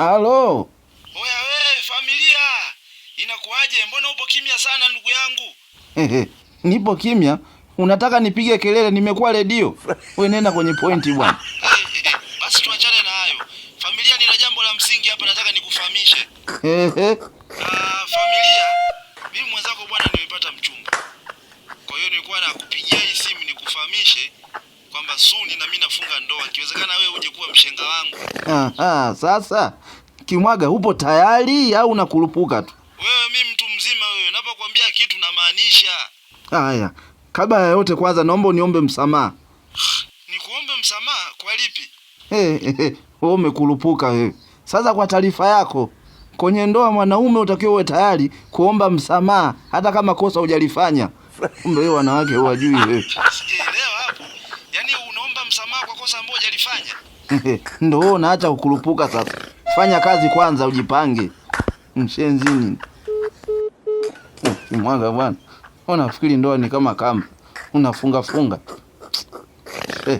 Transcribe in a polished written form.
Halo. Oya we familia, inakuwaje? Mbona upo kimya sana ndugu yangu? Ehe, nipo kimya. Unataka nipige kelele? Nimekuwa redio. We nenda kwenye pointi bwana. Eh, eh, basi tuachane na hayo. Familia, nina jambo la msingi hapa nataka nikufahamishe. Ehe, Ah, familia, mimi mwenzako bwana nimepata mchumba. Kwa hiyo nilikuwa nakupigia hii simu nikufahamishe kwamba suni na mimi nafunga ndoa. Ikiwezekana wewe uje kuwa mshenga wangu. aha, sasa Kimwaga, upo tayari au unakurupuka tu? Wewe mimi mtu mzima wewe, napokuambia kitu namaanisha. Haya, kabla ya yote, kwanza naomba uniombe msamaha. Nikuombe msamaha kwa lipi? Wewe umekurupuka wewe. Sasa kwa taarifa yako, kwenye ndoa mwanaume utakiwa uwe tayari kuomba msamaha hata kama kosa hujalifanya. Kumbe wewe wanawake huwajui wewe. Sijaelewa hapo. Yaani unaomba msamaha kwa kosa ambalo hujalifanya? Ndio wewe unaacha kukurupuka sasa. Fanya kazi kwanza ujipange. Mshenzi nini? Kimwaga bwana. Unafikiri ndoa ni kama kamba. Unafunga funga. Eh.